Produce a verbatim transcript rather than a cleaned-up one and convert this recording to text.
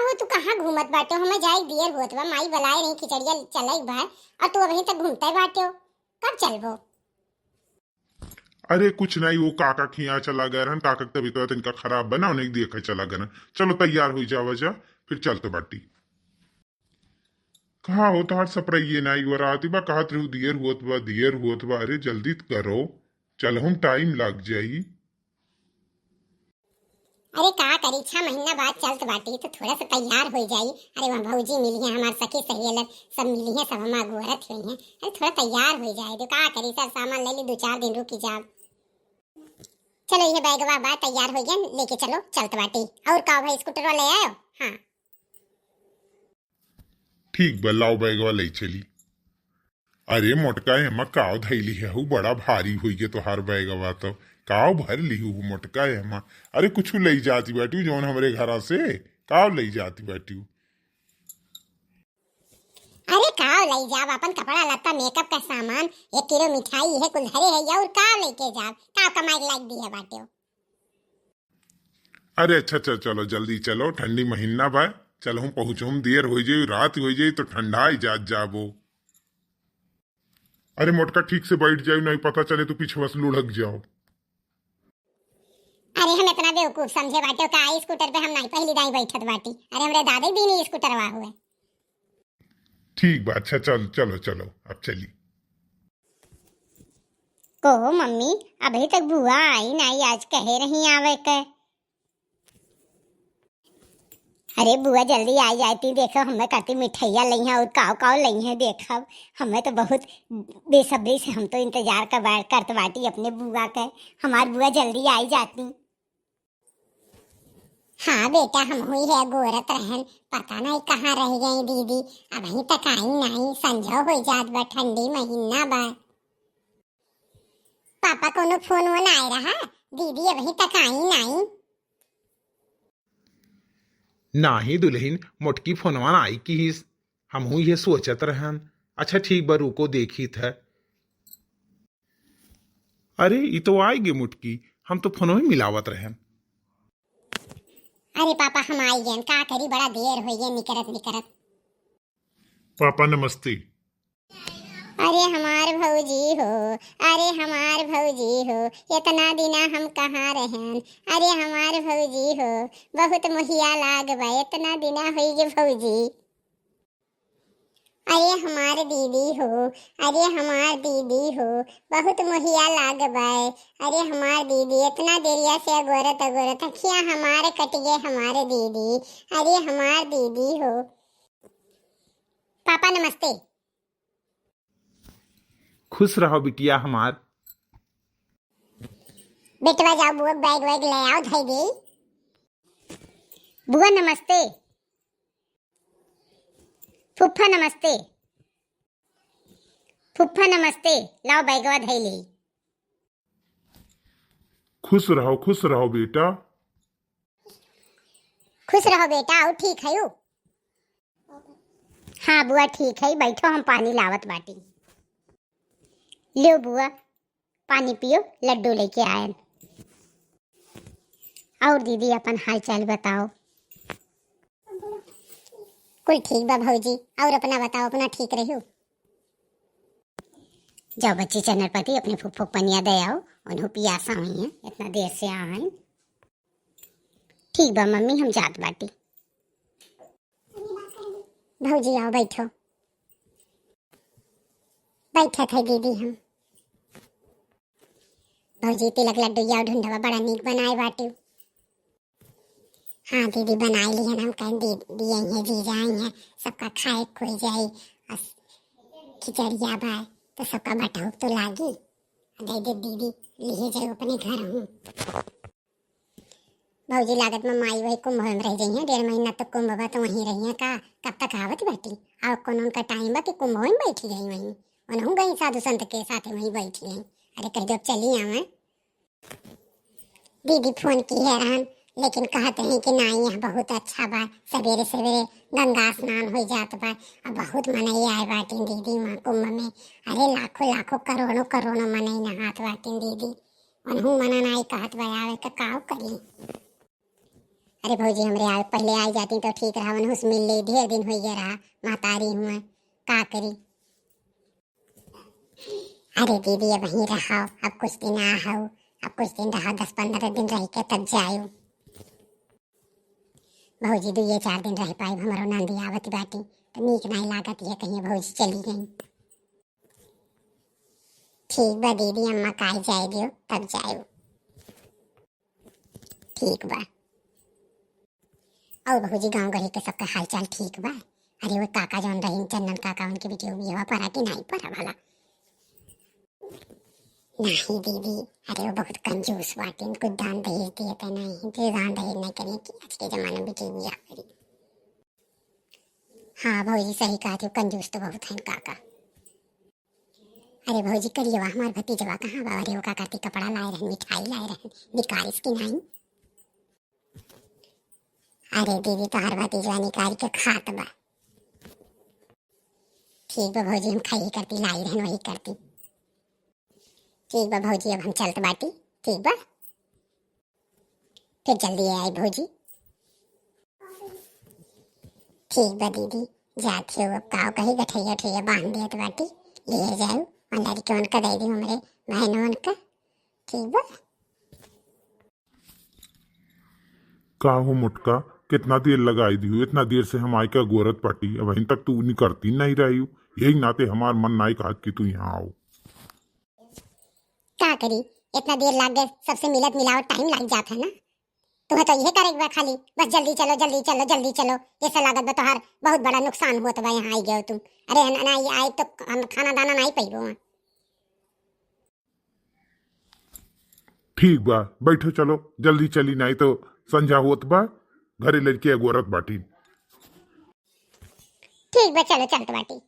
तो तू कहाँ घूमत बाटे? हमें जाए देर होत बा, माई बुलाए रही खिचड़िया चले एक बार, और तू अबहीं तक घूमते बाटे हो, कब चलबो? अरे कुछ नहीं, वो काका के यहाँ चला गए रहन, काका के तबीयत तनिका खराब बा ना, उन्हें देखे चला गए रहन। चलो तैयार हो जावा जा, फिर चलत बाटी। कहाँ हो तोहार सपरैये नाई वराती बा, कहत रहू दियर होत बा, दियर होत बा। अरे जल्दी त करो, चल हम टाइम लाग जाई। अरे का करी, छह महीना बाद चलत बाटी तो थोड़ा सा तैयार हो जाई। अरे वहाँ भौजी मिली है, हमार सखी सहेलर सब मिली है, सब हमार गोरत हुई है। अरे थोड़ा तैयार हो जाए दो, का करी, सब सामान ले ली, दो चार दिन रुकी जाब। चलो ये बैगवा बा तैयार हो गया, लेके चलो चलत बाटी। और का भाई स्कूटरवा ले आयो? हाँ ठीक बा, लाओ बैगवा ले चली। अरे मोटका एमा काव धैली है हु, बड़ा भारी होई गे तोहार बैगवा तो। काव भर ली हु मोटका एमा? अरे कुछ ले जाती बाटी जौन हमरे घरा से, काव ले जाती बाटी? अरे काव ले जाब, अपन कपड़ा लत्ता मेकअप का सामान, एक किलो मिठाई है कुल धरे है, और काव लेके जाब? काव कमाई के लायक दी है बाटे हो? अरे अच्छा अच्छा, चलो जल्दी चलो, ठंडी महीना बा, चलो हम पहुँचो, हम देर हो जाई, रात हो जाई तो ठंडा ही जात जाबो। अरे मोटका ठीक से बैठ जाओ, नहीं पता चले तो पीछे से लुढ़क जाओ। अरे हम इतना बेवकूफ समझे बाटे का, स्कूटर पे हम नहीं पहली दाई बैठत बाटी। अरे हमरे दादा ही बीनी स्कूटरवा हुए। ठीक बा, अच्छा चल, चलो चलो, अब चली। को मम्मी, अभी तक बुआ आई नहीं, आज कहे रही आवे के। अरे बुआ जल्दी आई जाती, देखो हमें कति मिठाइया लई हैं और काव काव लई हैं, देखो हमें तो बहुत बेसब्री से हम तो इंतजार कर बाट करत बाटी अपने बुआ के। हमार बुआ जल्दी आई जाती। हाँ बेटा, हम हुई है गोरत रहन, पता नहीं कहाँ रह गई दीदी, अबहीं तक आई नहीं, संझो हो जात बा, ठंडी महीना बा। पापा कोनो फोन वोन आए रहा? दीदी अबहीं तक आई नाई। नाही दुल्हन, मोटकी फोनवा ना आई किहिस, हमहू ये सोचत रहन। अच्छा ठीक बा, रुको देखी थ। अरे ई तो आई गे मोटकी, हम तो फोनवे मिलावत रहन। अरे पापा हम आई गए, का करी बड़ा देर हो गए निकरत निकरत। पापा नमस्ते। अरे हमार भौजी हो, अरे हमार भौजी हो, इतना दिना हम कहाँ रहन? अरे हमार भौजी हो, बहुत मोहिया लाग बा, इतना दिना होई गे भौजी। अरे हमार दीदी हो, अरे हमार दीदी हो, बहुत मोहिया लाग बा। अरे हमार दीदी, इतना देरिया से अगोरत अगोरत अखियाँ हमार कट गए हमार दीदी। अरे हमार दीदी हो। पापा नमस्ते। खुश रहो बिटिया हमार। बेटवा जाओ बुआ बैग वैग ले आओ, धई दे। बुआ नमस्ते। फुफ्फा नमस्ते। फुफ्फा नमस्ते। लाओ बैगवा धई ले। खुश रहो, खुश रहो बेटा। खुश रहो बेटा, और ठीक है यू? हाँ बुआ ठीक है, बैठो हम पानी लावत बाटी। लियो बुआ पानी पियो, लड्डू लेके आयन। और दीदी अपन हाल चाल बताओ। कुल ठीक बा भौजी, और अपना बताओ, अपना ठीक रहियो? जाओ बच्ची चनरपति अपने फुफ्फो के पनिया दे आओ, उन्हों पियासा हुई हैं, इतना देर से आ हैं। ठीक बा मम्मी, हम जात बाटी। भौजी आओ बैठो। बैठत है दीदी हम। भौजी तिलक लड्डू या ढुंढवा बड़ा नीक बनाए बाटू। हाँ दीदी बनाए लिहन, हम कहें दीदी आई हैं, जीजा आई हैं, सबका खाए खुई जाई। अस खिचड़िया बा तो सबका बटाऊ तो लागी। दे दे दीदी, लिहे जाए अपने घर हूँ। भौजी लागत में माई वही कुंभ में रह जाइए, डेढ़ महीना तक कुंभ बा तो वहीं रहिए का, कब तक आवत बाटी? और कौन उनका टाइम बा कि कुंभ में बैठी जाई वहीं, उन्हों गई साधु संत के साथ वहीं बैठी गई। अरे कह दो अब चली आवे। दीदी फोन की है रहन, लेकिन कहत रही कि ना यहाँ बहुत अच्छा बा, सवेरे सवेरे गंगा स्नान हो जात बा, अब बहुत मनई आए बाटी दीदी वहाँ कुंभ में। अरे लाखों लाखों करोड़ों करोड़ों मनई नहात बाटी दीदी, उन्हों मना नाई कहत बा आवे का, काव करी। अरे भौजी, हमरे आवे पहिले आई जाती तो ठीक रहा, वनहुस मिल ले, ढेर दिन होइए रहा, महतारी हुआ, का करी। अरे दीदी, अब वहीं रहो, अब कुछ दिन आ हो, अब कुछ दिन रहो, दस पन्द्रह दिन रह के तब जायो। भौजी, दुइये चार दिन रह पाई, हमरो नंदी आवत बाटी, तो नीक नाई लागत है, कहीं भौजी चली गई। ठीक बा दीदी, अम्मा काई जाए दियो, तब जायो। ठीक बा। और भौजी, गाँव गली के सबका हालचाल ठीक बा? अरे वो काका जौन रहीन, चंदन काका, उनके बिटिया बियाह पड़ा कि नाई पड़ा भला? नहीं दीदी, अरे वो बहुत कंजूस बाटिन, कुछ दान दहेज दिए तो नहीं, जे दान दहेज नहीं करिए कि आज के जमाने में बिटिया बियाह करी। हाँ भौजी, सही कहत हो, कंजूस तो बहुत हैं काका। अरे भौजी, करियवा हमार भतीजवा कहाँ बा? अरे ओका खातिर कपड़ा लाए रहन, मिठाई लाए रहन, निकारिस कि नहीं? अरे दीदी, तोहार भतीजवा निकाल के खात बा। ठीक बा भौजी, हम खाई करती, लाई रहन वही करती। ठीक बा भौजी, अब हम चलत बाटी। ठीक बा, फिर जल्दी आई भौजी। ठीक बा दीदी, जात हो, अब काव कही, गठैया उठैया बांध देत बाटी, ले जाऊ, और लड़के उनका दे दी, हमरे बहन उनका। ठीक बा। का हो मोटका, कितना देर लगाई दियो? इतना देर से हम आए के अगोरत बाटी, अबहिन तक तू निकरती नहीं रही हो। यही नाते हमार मन नहीं कहत कि तू यहाँ आओ। का करी, इतना देर लाग गए, सबसे मिलत मिलावत टाइम लाग जात है ना। तुम्हें तो यह करे के बा खाली, बस जल्दी चलो, जल्दी चलो, जल्दी चलो। ऐसा लागत बा तोहार बहुत बड़ा नुकसान होत बा, यहाँ आई गए तुम। अरे ना, ना, ये आए तो हम खाना दाना नहीं पैबो। ठीक बा, बैठो, चलो जल्दी चली, नहीं तो संझा होत बा, घरे लड़के अगोरत बाटी। ठीक बा, चलो चलत बाटी।